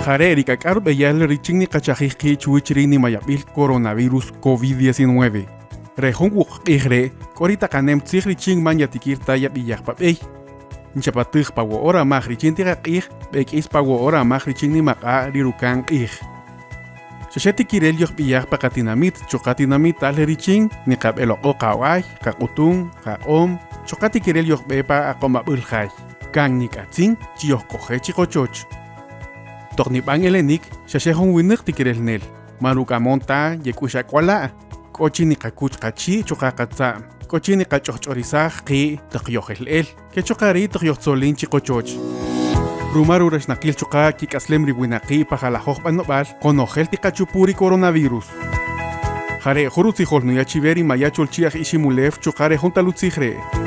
Jare' ri k'ak'a' rub'eyal richin niqachajij qi' chuwäch ri nimayab'il coronavirus COVID-19. Re jun wuqq'ij re' k'o ri taqanem tzij richin man yatikïr ta yab'iyaj pa b'ey. Nchapatäj pa wo'o ramaj richin tiqaq'ij b'ek'is pa wo'o ramaj richin nimaq'a' ri ruka'n q'ij. Xa xe tikirel yojb'iyaj pa qatinamit chuqa' tinamital richin niqab'eloq'o' qaway, qaq'utun, qaq'om, chuqa' tikirel yojb'e pa aq'omab'äl jay. Kan nik'atzin chi yojk'oje' chi qochoch. Toq nib'an elenik xa xe jun winäq tikirel nel, man ruk'amon ta yek'ux ak'wala', k'o chi niqakuch qachi' chuqa' qatza'm, k'o chi niqach'ojch'orisaj qi' toq yojel el, ke chuqa' ri' toq yojtzolin chi qochoch. Ruma ruraxnaqil chuqa' kik'aslem ri winaqi' pa jalajoj b'anob'äl, qonojel tiqachupu' ri coronavirus. Ja re' jun rutzijol nuya' chiwe ri Maya Cholchi' aj Iximulew chuqa' re jun talutzij re'.